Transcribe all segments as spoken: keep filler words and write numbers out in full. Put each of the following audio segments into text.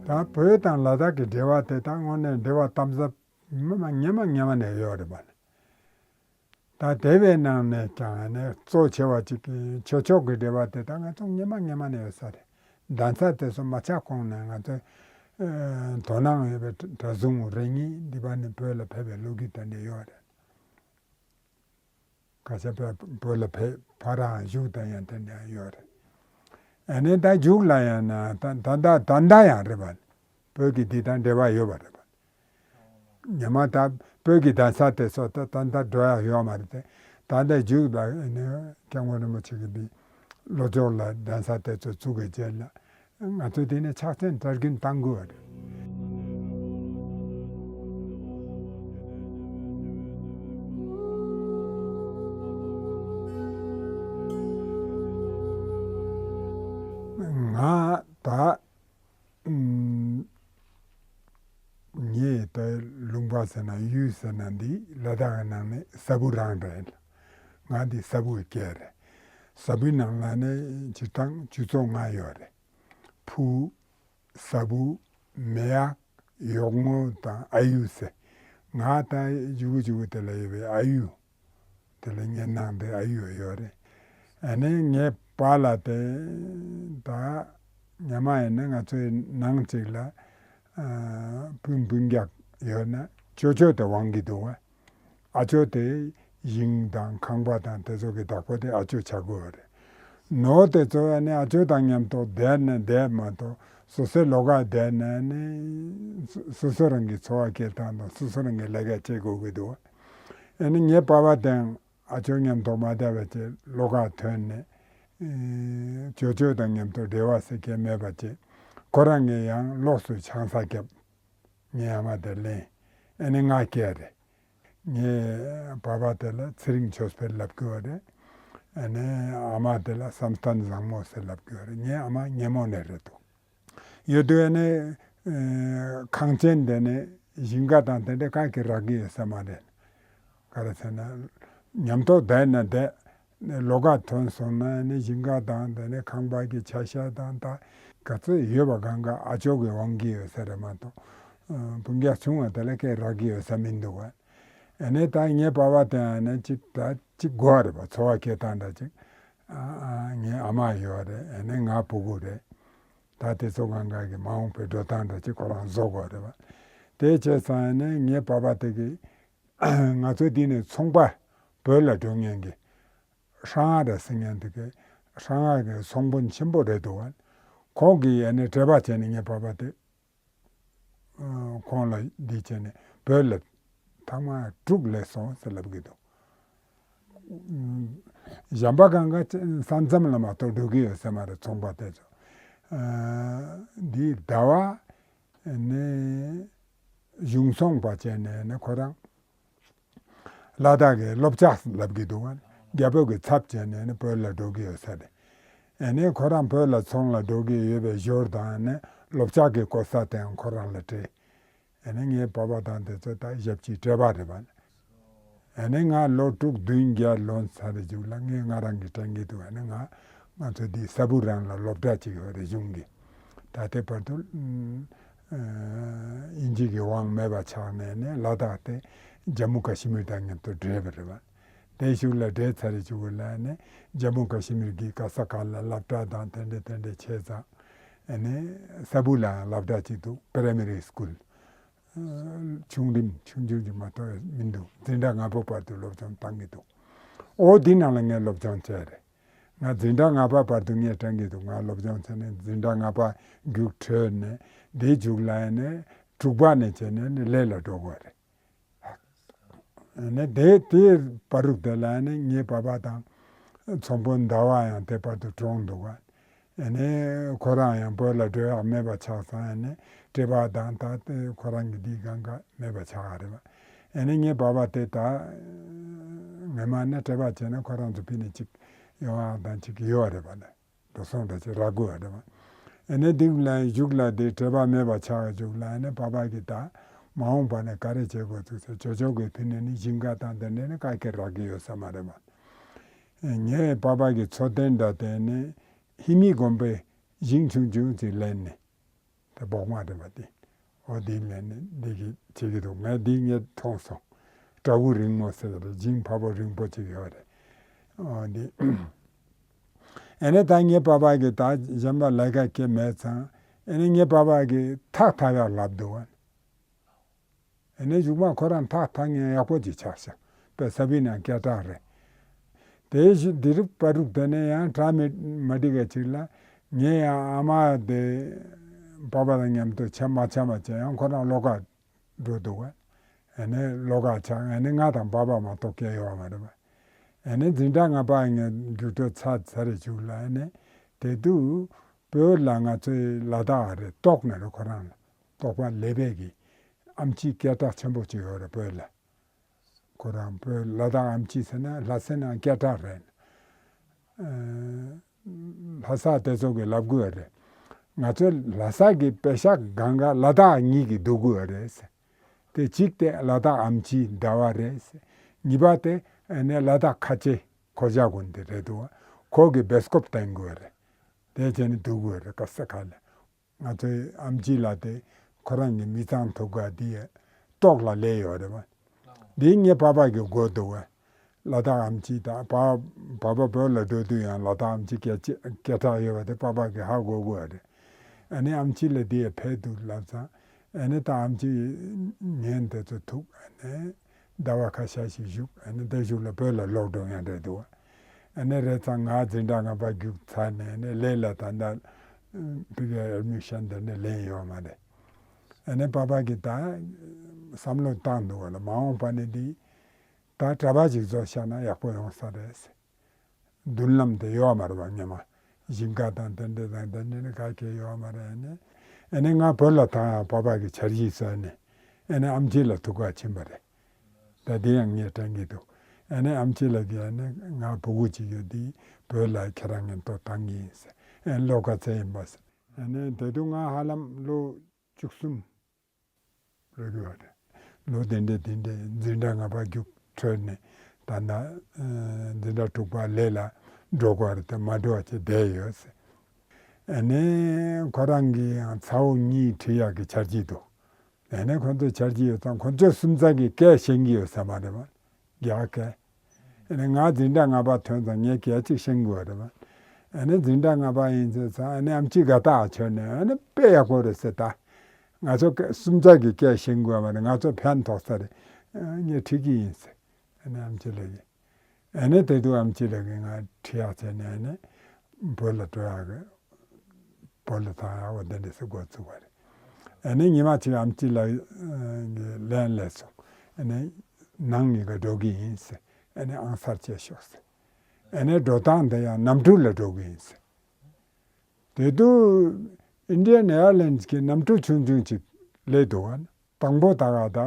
ད་བོད་དང་ལ་དྭགས་ཀྱི་འབྲེལ་བ་དེ་ད་དངོས་གནས་འབྲེལ་བ་དམ་ཟབ་སྔོན་མ་སྔོན་མ་སྔོན་མ་ནས་ཡོད་རེད་པ། ད་དེ་བའི་ནང་ནས་ཀྱང་ནས་གཙོ་ཆེ་བ་ཅིག་གི་ཆོས་ཕྱོགས་ཀྱི་འབྲེལ་བ་དེ་ད་ང་ཚོ་སྔོན་མ་སྔོན་མ་ནས་ཡོད་ས་རེད། གདན་ས་དེ་ཚོ་མ་ཆགས་གོང་ནས་ང་ཚོའི་ཨ་དོ་སྣང་ཡོད་པའི་གྲྭ་ཟུང་རེ་གཉིས་འདི་པ་ནས་བོད་ལ་ཕེབས་པའི་ལོ་རྒྱུས་དེ་འདྲ་ཡོད་རེད། ཁ་ཤས་བོད་བོད་ལ་ཕེབས་ཕར་རང་བཞུགས་དང་ཡང་དེ་འདྲ་ཡོད་རེད། ཨ་ནི་ད་མཇུག་ལ་ཡང་ན་ད་ད་ད་ད་ད་ཡང་རེད་པ། བོད་ཀྱི་འདི་དང་འབྲེལ་བ་ཡོད་པ་རེད་པ། ཉི་མ་ད་བོད་ཀྱི་གདན་ས་དེ་ཚོ་ད་ད་ད་འགྲོ་ཡག་ཡོད་མ་རེད་དེ། ད་ལྟ་མཇུག་ལ་ཨ་ནི་སྐྱབས་མགོན་རིན་པོ་ཆེ་གི་འདི་ལྷོ་ཕྱོགས་ལ་གདན་ས་དེ་ཚོ་བཙུགས་པའི་རྗེས་ལ། ང་ཚོས་དེ་ནས་ཕྱག་འཚལ་གྲལ་རྒྱུན་བཏང་དགོས་པ་རེད། ང་ད་ཨུམ་ངས་ད་ལུང་པ་ཟེར་ན་ཡུལ་ཟེར་ན་འདི་ལ་དྭགས་ཀྱི་ནང་ནས་ས་བུ་རང་རེད། ང་འདི་ས་བུའི་སྐད་རེད། ས་བུའི་ནང་ལ་ནས་སྤྱིར་བཏང་ཆོས་ཚོགས་ལྔ་ཡོད་རེད། ཕུ། ས་བུ། མེ་ཡག་ཡོག་ངོ་དང་ཨ་ཡུ་ཟེར། ང་ད་ཇུ་གུ་ཇུ་གུ་དེ་ལ་ཡོད་པའི་ཨ་ཡུ། དེ་ལ་ངའི་ནང་དེ་ཨ་ཡུ་ཡོད་རེད། ཨ་ནི་ངའི་པཱ་ལགས་དེ་ད་ཉི་མ་ཡིན་ན་ང་ཚོའི་ནང་གཅིག་ལ་ཨ་སྤུན་སྤུན་ཀྱག་ཡོད་ན་ཅོ་ཅོ་དེ་དབང་གི་འདུག་བ། ཨ་ཅོ་དེ་ཞིང་དང་ཁང་པ་དང་དེ་ཚོ་གི་བདག་པོ་དེ་ཨ་ཅོ་ཆགས་ཀྱི་ཡོད་རེད། ནོར་དེ་ཚོ་ཨ་ནི་ཨ་ཅོ་དང་མཉམ་དུ་བསྡད་ནས་བསྡད་མ་གཏོགས་སོ་སོའི་ལོགས་ཀ་བསྡད་ནས་ནི་སོ་སོ་རང་གི་འཚོ་བ་སྐྱེལ་སྟངས་དང་སོ་སོ་རང་གི་ལས་ཀ་བྱེད་དགོས་ཀྱི་འདུག་ཨ་ནི་ངའི་པ་ཕ་དང་ཨ་ཅོ་མཉམ་དུ་མ་བསྡད་པ་བྱས་ལོགས་ཀ་ཐོན་ནས་ཨེ་ཅོ་ཅོ་དང་མཉམ་དུ་འབྲེལ་བ་ཟེར་མཁན་མེད་པ་བྱས། ཁོ་རང་གིས་ཡང་ལོགས་སུ་ཆང་ས་བརྒྱབ། ངའི་ཨ་མ་དེ་ལེན། ཨ་ནི་ང་སྐྱེས་རེད། ངའི་པ་ཕ་དེ་ལ་ཚེ་རིང་ཆོས་འཕེལ་ལབ་ཀྱི་ཡོད་རེད། ཨ་ནི་ཨ་མ་དེ་ལ་བསམ་གཏན་བཟང་མོ་ཟེར་ལབ་ཀྱི་ཡོད་རེད། ངའི་ཨ་མ་སྙེ་མོ་ནས་རེད་འདུག་ཡོད་དུས་ཨ་ནི་ཨ་ཁང་ཆེན་དེ་ནི་ཞིང་ཁ་དང་དེ་འདྲ་ག་གེ་རག་གི་ཡོད་ས་མ་རེད། ག་རེ་ཟེར་ན་མཉམ་དུ་བསྡད་ན་བསྡད། ལོགས་ཀ་ཐོན་སོང་ན་ནི་ཞིང་ཁ་དང་དེ་ནས་ཁང་པ་གི་ཆ་ཤས་དང་ད་ག་ཚོད་ཡོད་པ་གང་ག་ཨ་ཅོ་གི་དབང་གིས་ཡོད་ས་རེད་མ་གཏོགས་སྤུན་ཀྱག་ཆུང་བ་དེ་ལ་སྐད་རག་གི་ཡོད་ས་མི་འདུག་བ། ཨ་ནི་ད་ངའི་པ་ཕ་དེ་ཨ་ནི་ཅིག་ད་ཅིག་དགོས་རེད་པ། འཚོ་བ་སྐྱེལ་སྟངས་འདྲ་ཅིག་ཨ་ཨ་ངའི་ཨ་མ་ཡོད་རེད། ཨ་ནི་ང་སྤུ་གུ་རེད། ད་དེ་ཚོ་གང་ག་གི་མ་འོངས་པའི་འགྲོ་སྟངས་འདྲ་ཅིག་ཁོ་རང་བཟོ་དགོས་རེད་པ། དེ་བྱས་ཙང་ཨ་ནི་ངའི་པ་ཕ་དེ་གིས་ང་ཚོ་འདི་ནས་ཚོང་པ་བོད་ལ་འགྲོ་མཁན་གྱི་ཧྲང་ཨ་ར་ཟེར་མཁན་དེ་གི་ཧྲང་ཨ་གི་ཚོང་དཔོན་ཆེན་པོ་རེད་འདུག་བ། ཁོང་གིས་ཨ་ནི་འབྲེལ་བ་བྱས་ནས་ངའི་པ་ཕ་དེ་ཨ་ཁོང་ལ་འདི་བྱས་ནས་བོད་ལ་ཐེངས་མ་དྲུག་སླེབས་སོང་ཟེར་ལབ་གི་འདུག་གཞན་པ་གང་ག་ས་མཚམས་ལ་མ་གཏོགས་འགྲོ་གི་ཡོད་ས་མ་རེད། ཚོང་པ་དེ་ཚོ་ཨ་འདི་ཟླ་བ་ནས་གཞུང་ཚོང་པ་བྱས་ནས་ནི་ཁོ་རང་ལ་དྭགས་ཀྱི་ལོ་ལྕགས་ལབ་ཀྱི་འདུག་བ། རྒྱ་བོད་ཀྱི་ཚབ་བྱས་ནས་ནི་བོད་ལ་འགྲོ་གི་ཡོད་ས་རེད། ཨ་ནི་ཁོ་རང་བོད་ལ་ཚོང་ལ་འགྲོ་གི་ཡོད་པའི་ཞོར་དང་ནི་ལོ་ལྕགས་ཀྱི་གོ་ས་དེའང་ཁོ་རང་ལ་སྤྲད། ཨ་ནི་ངའི་པ་ཕ་དང་དེ་ཚོ་ད་ཞབས་ཕྱི་སྤྲད་པ་རེད་པ། ཨ་ནི་ང་ལོ་དྲུག་བདུན་བརྒྱད་ལོན་ཚར་རྗེས་ལ་ངས་ང་རང་གིས་དྲན་གྱི་འདུག་ཨ་ནི་ང་ང་ཚོ་འདི་ས་བུ་རང་ལ་སློབ་གྲྭ་ཅིག་ཡོད་རེད་གཞུང་གི། ད་ལྟའི་བར་དུ་ཨ་དབྱིན་ཇི་གི་དབང་མེད་པ་ཆགས་ནས་ནས་ལ་དྭགས་དེ་ཇམ་མུ་ཀ་ཤི་མིར་དང་མཉམ་དུ་འབྲེལ་བ་རེད་པ། དེ་གཞུག་ལ་འབྲེལ་ཚར་རྗེས་ལ་ནི་ཇམ་མུ་ཀ་ཤི་མིར་གྱི་ག་ས་ག་ལ་སློབ་གྲྭ་དང་དེ་འདྲ་དེ་འདྲ་བྱས་ཙང་ཨ་ནི་ས་བུ་ལའང་སློབ་གྲྭ་ཅིག་འདུག་པ་རའི་མ་རི་སི་ཀུལ། ཆུང་རིམ་ཆུང་ཆུང་ཅིག་མ་གཏོགས་མི་འདུག་འཛིན་གྲྭ་ལྔ་པ་བར་དུ་སློབ་སྦྱོང་བཏང་གི་འདུག་ཨོ་འདི་ནང་ལ་ངས་སློབ་སྦྱོང་བྱས་རེད། ང་འཛིན་གྲྭ་ལྔ་པ་བར་དུ་ངས་དྲན་གྱི་འདུག་ང་སློབ་སྦྱོང་བྱས་ནས་འཛིན་གྲྭ་ལྔ་པ་རྒྱུགས་འཕྲོད་ནས་དེའི་མཇུག་ལ་ཡིན་ནས་དྲུག་པ་ནས་བྱས་ནས་ནི་ལས་ལ་འགྲོ་དགོས་རེད། ནི་དེ་དེའི་བར་དུ་དེ་ལ་ནི་ངའི་པ་ཕ་དང་ཚོང་དཔོན་ཟླ་བ་ཡང་དེ་བར་དུ་གྲོངས་འདུག་ག་ཨ་ནི་ཁོ་རང་ཡང་བོད་ལ་འགྲོ་ཡག་མེད་པ་ཆགས་ཙང་ཨ་ནི་སྤྲད་པ་དང་ད་ལྟ་ཁོ་རང་གི་འདི་གང་ག་མེད་པ་ཆགས་ཀྱི་རེད་པ། ཨ་ནི་ངའི་པ་ཕ་དེ་ད་ངོ་མ་ནི་སྤྲད་པ་བྱས་ན་ཁོ་རང་ཚོ་ཕི་ནས་ཅིག་ཡོང་ཡག་དང་ཅིག་ཡོད་རེད་པ་ལ། འགྲོ་སོང་འདྲ་ཅིག་རག་དགོས་པ་རེད་པ། ཨ་ནི་འདི་ལ་གཞུག་ལ་དེ་སྤྲད་པ་མེད་པ་ཆགས་གཞུག་ལ་ཨ་ནི་པ་ཕ་གིས་ད་མ་འོངས་པ་ནས་ག་རེ་བྱེད་དགོས་ཚུལ་ཟེར་ཇོ་ཇོ་གིས་ཕི་ནས་ནི་ཞིང་ཁ་དང་དེ་འདྲ་ནི་ག་གེ་རག་གི་ཡོད་ས་མ་རེད་པ། ངའི་པ་ཕ་གི་འཚོ་རྟེན་འདྲ་དེ་ནི་ཧི་མི་དགོན་པའི་ཞིང་ཆུང་ཆུང་ཅིག་ལེན་ནས། བོག་མ་རེད་པ་དེ། འོ་དེ་ལས་ནི་འདི་གི་བྱེད་ཀྱི་འདུག་ངས་འདི་ངས་མཐོང་སོང་། བྲག་ཕུག་རིང་མོ་ཟེར་བ་རེད། ཇིང་ཕ་བོ་རིང་པོ་ཅིག་ཡོད་རེད། འོ་འདི། ཨེ་ནས་ད་ངའི་པ་ཕ་གིས་ད་གཞན་པ་ལས་ཀ་གི་མེད་ཙང་ཨེ་ནས་ངའི་པ་ཕ་གིས་ཐག་འཐག་ཡག་ལབ་འདུག་བ། ཨེ་ནས་གཞུག་མ་ཁོ་རང་ཐག་འཐག་མཁན་ཡག་པོ་ཅིག་ཆགས་ཤག་དཔེ་ས་བི་ན་སྐད་གྲགས་རེད། དེ་བཞིན་དེ་རིགས་པ་རུག་དེ་ནས་ཡང་གྲ་མི་མ་འགྲིག་ག་ཅིག་ལ་ངའི་ཡང་ཨ་མ་དེ་པ་ཕ་དང་མཉམ་དུ་ཆ་མ་ཆ་མ་བྱས་ཡང་ཁོ་རང་ལོགས་ཀ་འགྲོ་འདུག་བ། ཨེ་ནས་ལོགས་ཀ་ཆགས། ཨེ་ནས་ང་དང་པ་ཕ་མ་གཏོགས་སྐྱེ་ཡོད་མ་རེད་པ། ཨེ་ནས་འཛིན་གྲྭ་ལྔ་པ་ངས་རྒྱུགས་སྤྲོད་ཚར་ཚར་རེ་བཅུག་ལ། ཨེ་ནས་དེ་དུས་བོད་ལ་ང་ཚོའི་ལ་དྭགས་རེད། ཏོག་ནས་རེད། ཁོ་རང་ལ་ཏོག་པ་ལེ་བེ་གི་ཨམ་ཆི་སྐད་གྲགས་ཆེན་པོ་ཅིག་ཡོད་རེད་བོད་ལ། ཁོ་རང་བོད་ལ་དྭགས་ཨམ་ཆི་ཟེར་ན་ལྷ་སའི་ནང་སྐད་གྲགས་རེད། ཨ། ལྷ་ས་དེ་ཚོ་གི་ལབ་དགོས་རེད། ང་ཚོའི་ལྷ་ས་གི་པེ་ཤག་སྒང་ག་ལ་དྭགས་གཉིས་ཀྱི་འདུག་དགོས་རེད། དེ་གཅིག་དེ་ལ་དྭགས་ཨམ་ཆི་ཟླ་བ་རེད། གཉིས་པ་དེ་ཨ་ནི་ལ་དྭགས་ཁ་ཆེ་ཁོ་ཞ་དགོན་དེ་རེད་འདུག་ཁོ་གི་བེ་སི་ཀོབ་བསྟན་དགོས་རེད། དེ་བྱས་ནས་འདུག་དགོས་རེད། ག་ས་ག་ལ། ང་ཚོའི་ཨམ་ཆི་ལ་དེ་ཁོ་རང་གི་མི་ཚང་ཐུག་ག་དེ་ཏོག་ལ་ལས་ཡོད་རེད་བ། འདི་ངའི་པ་ཕ་གི་གོ་འདུག་བ། ལ་དྭགས་ཨམ་ཆི་དང་པ་པ་ཕ་བོད་ལ་འགྲོ་དུས་ཡང་ལ་དྭགས་ཨམ་ཆི་སྐད་ཆ་སྐད་གྲགས་ཡོད་བ་དེ་པ་ཕ་གི་ཧ་གོ་དགོས་རེད། ཨ་ནི་ཨམ་ཆི་ལ་དེ་ཕེབས་འདུག་ལབ་ཙང་ཨ་ནི་ད་ཨམ་ཆི་ཉིན་དེ་ཚོ་ཐུག་ཨ་ནི། ཟླ་བ་ཁ་ཤས་ཤིག་བཞུགས། ཨ་ནི་དེ་གཞུག་ལ་བོད་ལ་ལོག་འགྲོ་ཡང་འདྲ་འདུག་ཨ་ནི་རེད་ཙང་ང་འཛིན་གྲྭ་ལྔ་པ་རྒྱུགས་ཚར་ནས་ནི་ལས་ལ་ད་ལྟ་ཕ་གིའི་ཨེ་མི་ཤན་དེ་ནི་ལེན་ཡོད་མ་རེད། ཨ་ནི་པ་ཕ་གིས་ད་བསམ་བློ་བཏང་འདུག་བ་ལ་མ་འོངས་པ་ནི་འདི་ད་གྲྭ་པ་ཞིག་བཟོ་བཞག་ན་ཡག་པོ་ཡོང་ས་རེད། མདུན་ལམ་དེ་ཡོད་མ་རེད་བ། སྔོན་མ་ཞིང་ཁ་དང་དེ་འདྲ་དང་དེ་འདྲ་ནི་ག་གེ་ཡོད་མ་རེད། ཨ་ནི་ཨ་ནི་ང་བོད་ལ་ཐང་ཡང་པ་ཕ་གི་འཆར་གཞི་བཟོས་ནས་ཨ་ནི་ཨམ་ཆི་ལ་ཐུག་ག་ཕྱིན་པ་རེད། ད་དེ་ཡང་ངས་དྲན་གྱི་འདུག་ཨ་ནི་ཨམ་ཆི་ལ་གི་ཨ་ནི་ང་བུ་གུ་ཅིག་ཡོད་དེ་བོད་ལ་ཁྱེད་རང་ངས་ཐོག་བཏང་གི་ཡིན་ཟེར། ཨ་ནི་བློ་དཀར་ཚེ་ཡིན་པ་ཟེར། ཨ་ནི་དེ་དུས་ང་ཧ་ལམ་ལོ་བཅུ་གསུམ། རེད་ཡོད་རེད། ལོ་དེ་འདྲས་དེ་འདྲས་འཛིན་གྲྭ་ལྔ་པ་རྒྱུགས་འཕྲོད་ནས་ད་ལྟ་འཛིན་གྲྭ་དྲུག་པ་ལས་ལ་འགྲོ་དགོས་རེད་དེ་མ་འགྲོ་བ་བྱས་བསྡད་ཡོད་ཟེར། ཨ་ནི་ཁོ་རང་གི་ཡང་ཚ་བོ་གཉིས་ཁྲིད་ཡག་གི་འཆར་གཞི་འདུག་ཨ་ནི་ཁོ་ཚོའི་འཆར་གཞི་ཡོད་ཙང་ཁོ་ཚོས་སུམ་རྩ་གི་སྐད་ཤེས་ཀྱི་ཡོད་ས་མ་རེད་བ། རྒྱ་སྐད། ཨ་ནི་ང་འཛིན་གྲྭ་ལྔ་པ་ཐོན་ཙང་ངས་སྐད་ཅིག་ཤེས་དགོས་རེད་བ། ཨ་ནི་འཛིན་གྲྭ་ལྔ་པ་ཡིན་ཚེ་ཚ་ཨ་ནི་ཨམ་ཆི་དགའ་ཐག་ཆོད་ནས་ཨ་ནི་དཔེ་ཡག་པོ་རེད་ཟེར་ད། ང་ཚོ་སྐད་སུམ་རྩ་གི་སྐད་ཤེས་དགོས་མ་རེད། ང་ཚོ་ཕན་ཐོགས་ས་རེད། ངས་ཁྲིད་ཀྱི་ཡིན་ཟེར། ཨ་ནི་ཨམ་ཆི་ལགས་ཀྱིས། ཨ་ནི་དེ་དུས་ཨམ་ཆི་ལགས་ཀྱིས་ང་ཁྲིད་ཡག་བྱས་ནས་ཨ་ནི་བོད་ལ་འགྲོ་ཡག་གི་བོད་ལ་ཐང་ཡག་འོ་དེ་འདྲ་ཟེར་འགོ་བཙུགས་པ་རེད། ཨ་ནི་ཉི་མ་གཅིག་ཨམ་ཆི་ལགས་ཀྱིས་ལན་སླེབས་སོང་། ཨ་ནི་ནང་གཉིས་ཀ་འགྲོ་གི་ཡིན་ཟེར། ཨ་ནི་ཨང་གསར་བྱས་ཤོག་ཟེར། ཨ་ནི་འགྲོ་སྟངས་དེ་ཡང་གནམ་གྲུ་ལ་འགྲོ་གི་ཡིན་ཟེར། དེ་དུས་Indian Airlines གི་གནམ་གྲུ་ཆུང་ཆུང་ཅིག་སླེབས་འདུག་བ། དང་པོ་ད་ག་ད་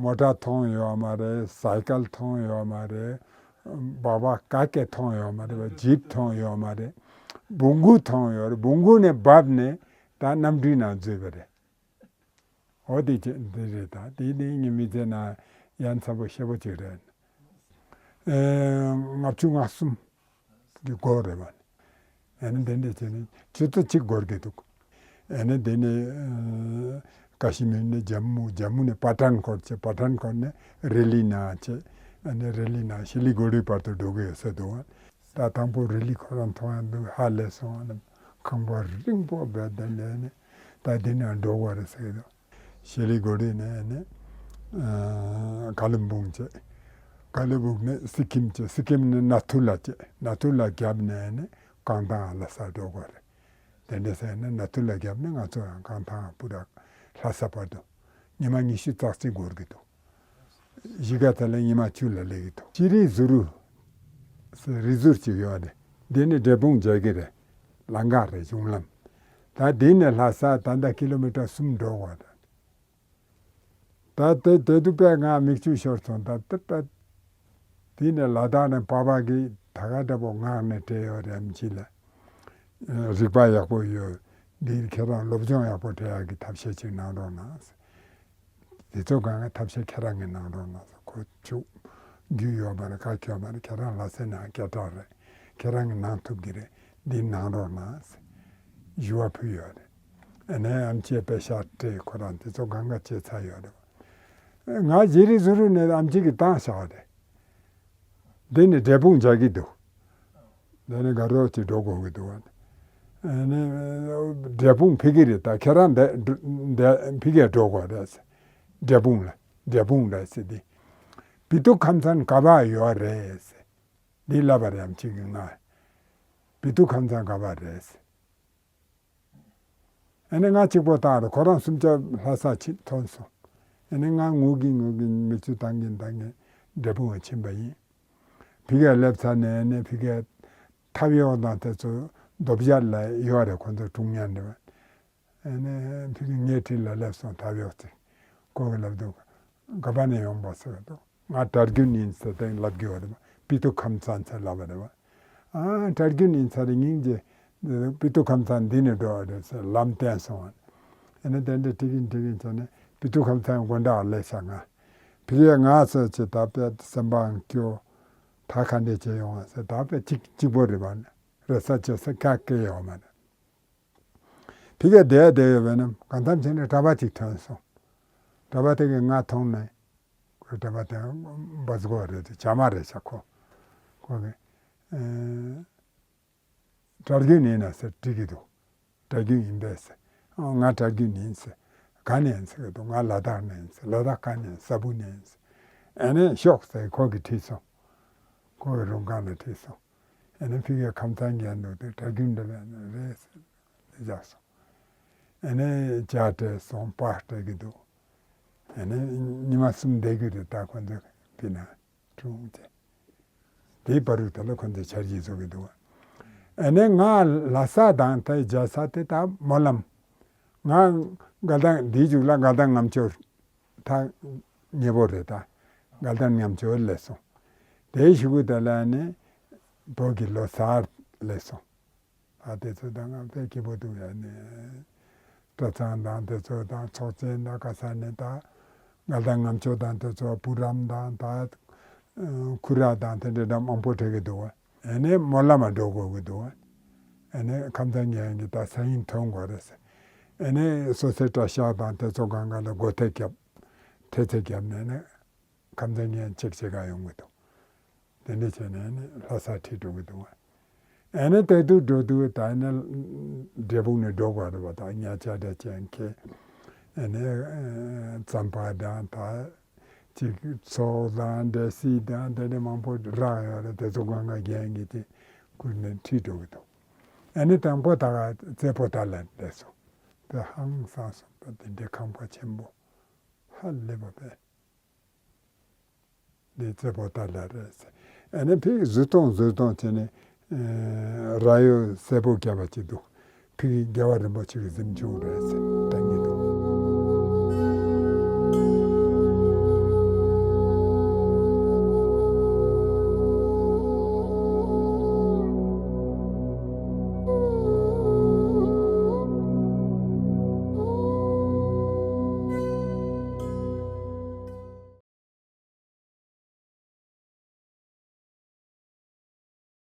མོ་ཊ་མཐོང་ཡོད་མ་རེད། སའི་ཀལ་མཐོང་ཡོད་མ་རེད། སྦག་སྦག་ག་གེ་མཐོང་ཡོད་མ་རེད། ཇིབ་མཐོང་ཡོད་མ་རེད། བོང་གུ་མཐོང་ཡོད་རེད། བོང་གུ་ནས་བབས་ནས་ད་གནམ་གྲུའི་ནང་འཛུལ་བ་རེད། འོ་དེ་ཅི་འདི་རེད། ད་དེ་ནི་ངའི་མི་ཚེ་ན་ཡ་མཚན་པོ་ཞེ་པོ་ཅིག་རེད། ཨེ། ལྔ་བཅུ་ང་གསུམ་གི་སྐོར་རེད་བ། ཨ་ནི་དེ་འདྲ་བྱས་ནས་ཆུ་ཚོད་གཅིག་འགོར་གྱི་འདུག་ཨ་ནི་དེ་ནས་ཨེ། ཀ་ཤི་མིར་ནས་ཇམ་མུ། ཇམ་མུ་ནས་པ་ཐན་ཀོཊ་བྱས། པ་ཐན་ཀོཊ་ནས་རི་ལི་ན་བྱས། ཨ་ནི་རི་ལི་ན་ཤི་ལི་གུ་རི་བར་དུ་འགྲོ་གི་ཡོད་ས་འདུག་བ། ད་དང་པོ་རི་ལི་ཁོ་རང་མཐོང་ཡ་འདུག་ཧ་ལས་སོང་། ཨ་ནི་ཁང་པ་རིང་པོ་བས་དེ་ནས་ནི་ད་འདི་ནས་འགྲོ་དགོས་རེད་ཟེར་གྱི་འདུག་ཤི་ལི་གུ་རི་ནས་ནི་ཀ་ལིམ་པོང་བྱས། ཀ་ལིམ་པོང་ནས་སི་ཀིམ་བྱས། སི་ཀིམ་ནས་ན་ཐུ་ལ་བྱས། ན་ཐུ་ལ་བརྒྱབ་ནས་ནི་རྐང་ཐང་ལྷ་ས་འགྲོ་དགོས་རེད། དེ་འདྲ་ཟེར་ནས་ན་ཐུ་ལ་བརྒྱབ་ནས་ང་ཚོ་ཡང་རྐང་ཐང་པུ་ར་ལྷ་ས་བར་དུ་ཉི་མ་ཉི་ཤུ་རྩ་གཅིག་འགོར་གྱི་འདུག་གཞིས་ཀ་རྩེ་ལ་ཉི་མ་བཅུ་ལ་སླེབས་ཀྱི་འདུག་ཤྲི་ཟུ་རུ་ཟེར་རི་ཟུར་ཅིག་ཡོད་རེད། འདི་ནས་འབྲས་སྤུངས་མཇལ་གྱི་རེད། ལམ་ཁ་རེད། གཞུང་ལམ། ད་འདི་ནས་ལྷ་ས་ད་ལྟ་ཀི་ལོ་མི་ཊར་གསུམ་འགྲོ་དགོས་རེད། ད་དེ་དེ་དུས་དཔེ་ང་མིག་ཆུ་ཤོར་སོང་། ད་ད་ད་དེ་ནས་ལ་དྭགས་ནས་པ་ཕ་གིས་ད་ག་འདྲ་པོ་ངག་ནས་སྤྲད་ཡོད་རེད། ཨམ་ཆི་ལགས། རིག་པ་ཡག་པོ་ཡོད། འདིར་ཁྱེད་རང་སློབ་སྦྱོང་ཡག་པོ་སྤྲད་ཡག་གི་ཐབས་ཤེས་ཅིག་གནང་རོགས་གནང་། དེ་ཚོ་གང་ག་ཐབས་ཤེས་ཁྱེད་རང་གིས་གནང་རོགས་གནང་། ཁོ་ཆུ་རྒྱུས་ཡོད་མ་རེད། ཁ་ཁྱོད་མ་རེད། ཁྱེད་རང་ལ་སེ་ན་སྐད་གྲགས་རེད། ཁྱེད་རང་གིས་གནང་ཐུབ་ཀྱི་རེད། འདི་གནང་རོགས་གནང་ཞུ་བ་ཕུལ་ཡོད་རེད། ཨ་ནི་ཨམ་ཆིའི་པེ་ཤག་སྤྲད། ཁོ་རང་དེ་ཚོ་གང་ག་བྱས་ཚར་ཡོད་རེད། ང་ཇི་རི་ཟུ་རུ་ནས་ཨམ་ཆི་གིས་བཏང་བཞག་པ་རེད། འདི་ནས་འབྲས་སྤུངས་མཇལ་གྱི་འདུག་འདི་ནས་དགའ་རོགས་ཀྱིས་འགྲོ་དགོས་ཀྱི་འདུག་ཨ་ནི་འབྲས་སྤུངས་ཕ་གི་རེད། ད་ཁྱེད་རང་འདི་འདི་ཕ་གིར་འགྲོ་དགོས་རེད་ཟེར། འབྲས་སྤུངས་ལ། འབྲས་སྤུངས་ལ་ཟེར། འདི་པི་ཏུ་ཁམས་ཚན་ག་པར་ཡོད་རེད་ཟེར། འདི་ལབ་པ་རེད། ཨམ་ཆི་གིས་ང་། པི་ཏུ་ཁམས་ཚན་ག་པར་རེད་ཟེར། ཨ་ནི་ང་གཅིག་པོ་བཏང་རེད། ཁོ་རང་གསུམ་ཆ་ལྷ་སར་ཕྱིན་ཐོན་སོང་། ཨ་ནི་ང་ངུ་གིན་ངུ་གིན་མིག་ཆུ་བཏང་གིན་བཏང་གིན་འབྲས་སྤུངས་ལ་ཕྱིན་པ་ཡིན། ཕ་གིར་སླེབས་ཚར་ནས་ཨ་ནི་ཕ་གིར་ཐབ་གཡོག་དང་དེ་ཚོ་རྡོ་སྦྱར་ལ་ཡོད་རེད། ཁོ་ཚོ་དཀྲུག་མཁན་རེད་པ། ཨ་ནི་ཕ་གི་ངའི་འཁྲིས་ལ་སླེབས་སོང་། ཐབ་གཡོག་ཅིག་ཁོ་གིས་ལབ་འདུག་ག་པ་ནས་ཡོང་པ་ཟེར་འདུག་ང་གྲྭ་རྒྱུན་ཡིན་ཟེར་དེ་ལབ་རྒྱུ་རེད་པ། པི་ཏུ་ཁམས་ཚན་ཟེར་ལབ་པ་རེད་པ། ཨ། གྲྭ་རྒྱུན་ཡིན་ས་རེད། སྙིང་རྗེ། པི་ཏུ་ཁམས་ཚན་འདི་ནས་འགྲོ་བ་རེད་ཟེར་ལམ་བསྟན་སོང་བ། ཨ་ནི་དེ་འདྲ་དྲི་གིན་དྲི་གིན་བྱས་ནས་པི་ཏུ་ཁམས་ཚན་དགོན་གྲྭར་སླེབས་ཤག་ང་། ཕ་གིར་ང་ཟེར་ཅིག་ད་དཔེ་སེམས་པའང་སྐྱོ། ད་ག་འདྲ་བྱས་ཡོང་བ་ཟེར། ད་དཔེ་གཅིག་གཅིག་པོ་རེད་པ། རེད་ས་བྱེད་ས་ཁ་སྐད་ཡོད་མ་རེད། ཕ་གིར་བསྡད་བསྡད་ཡོད་པ་ན་གང་ལྟར་བྱས་ནས་གྲྭ་པ་ཅིག་ཐོན་སོང་། གྲྭ་པ་དེ་གིས་ང་མཐོང་ནས། ཁོ་གྲྭ་པ་དེ་བ་ཟུག་རེད་དེ། བྱ་མ་རེད་ཤག་ཁོ། ཁོ་གིས། ཨེ། གྲྭ་རྒྱུན་ཡིན་ན་ཟེར་དྲི་གི་འདུག་གྲྭ་རྒྱུན་ཡིན་པས་ཟེར། ཨོ། ང་གྲྭ་རྒྱུན་ཡིན་ཟེར། ག་ནས་ཡིན་ཟེར་གི་འདུག་ང་ལ་དྭགས་ནས་ཡིན་ཟེར། ལ་དྭགས་ག་ནས་ཡིན། ས་བུ་ནས་ཡིན་ཟེར། ཨ་ནི་ཤོག་ཟེར་ཁོ་གིས་ཁྲིད་སོང་། ཁོ་གི་རུམ་ཁང་ལ་ཁྲིད་སོང་། ཨ་ནི་ཕ་གིར་ཁམས་ཚན་ཉལ་འདུག་དེ་གྲྭ་རྒྱུན་འདྲ་བས་ན་རེད་ཟེར་བཞག་སོང་། ཨ་ནི་ཇ་སྤྲད་སོང་། སྤགས་སྤྲད་གི་འདུག་ཨ་ནི་ཉི་མ་གསུམ་བསྡད་ཀྱི་རེད། ད་ཁོ་ཚོ་ཕི་ན་ཁྲུང་ཅེ། དེའི་བར་དུ་དེ་ལ་ཁོ་ཚོས་འཆར་གཞི་བཟོ་གི་འདུག་ཨ་ནི་ང་ལྷ་ས་དང་དེ་རྒྱལ་ས་དེ་ད་སྨོན་ལམ། ང་དགའ་ལྡན་འདིའི་མཇུག་ལ་དགའ་ལྡན་ངམ་ཆོས་ད་ཉེ་པོ་རེད། ད་དགའ་ལྡན་ངམ་ཆོས་སླེབས་སོང་། དེའི་གཞུག་གུ་དེ་ལ་ནི་བོད་ཀྱི་ལོ་གསར་སླེབས་སོང་། ཨ། དེ་ཚོ་དང་ང་དཔེ་སྐྱིད་པོ་འདུག་ཡ་ནི། གྲྭ་ཚང་དང་དེ་ཚོ་དང་ཚོགས་ཆེན་དང་ག་ས་ནས་ད་དགའ་ལྡན་ངམ་ཆོས་དང་དེ་ཚོ་བུ་རམ་དང་ད་ཁུ་ར་དང་དེ་འདྲ་འདྲ་མང་པོ་འཕྲད་ཀྱི་འདུག་ཨ་ནི་སྨོན་ལམ་འགྲོ་དགོས་ཀྱི་འདུག་ཨ་ནི་ཁམས་ཚན་ཉལ་གྱི་ད་ས་ཡིན་ཐོན་དགོས་རེད་ཟེར། ཨ་ནི་སོ་སོའི་གྲྭ་ཤག་དང་དེ་ཚོ་གང་ག་ལ་སྒོ་ཐེལ་བརྒྱབ། ཐེལ་ཙེ་བརྒྱབ་ནས་ནི། ཁམས་ཚན་ཉལ་ཅིག་ཅིག་ག་ཡོང་གི་འདུག་དེ་འདྲ་བྱས་ནས་ནི་ལྷ་སར་ཁྲིད་འགྲོ་གི་འདུག་ཨ་ནི་དེ་དུས་འགྲོ་དུས་ད་ནི་འབྲས་སྤུངས་ནས་འགྲོ་དགོས་རེད་པ། ད་ཉལ་ཆས་འདྲ་ཅན་ཁྱེར། ཨ་ནི་རྩམ་པ་དང་ད་ཅིག་ཚོགས་དང་འབྲས་སིལ་དང་དེ་འདྲ་མང་པོ་རག་ཡོད་རེད། དེ་ཚོ་གང་ག་རྒྱན་གྱིས་དེ་ཁུར་ནས་ཁྲིད་འགྲོ་གི་འདུག་ཨ་ནི་དང་པོ་ད་ག་རྩེ་པོ་ཏ་ལ་སླེབས་སོང་། དེ་ཧང་སངས་སོང་། ད་དེ་འདྲའི་ཁང་པ་ཆེན་པོ་ཧ་ལས་པ་པས། འདི་རྩེ་པོ་ཏ་ལ་རེད་ཟེར། ཨ་ནི་ཕ་གིར་བཟོས་གཏོང་བཟོས་གཏོང་བྱས་ནས། ཨ། ར་ཡོ་སེར་པོ་བརྒྱབ་པ་ཅིག་འདུག་ཕ་གིར་རྒྱལ་བ་རིན་པོ་ཆེ་གི་གཟིམ་ཆུང་རེད་ཟེར།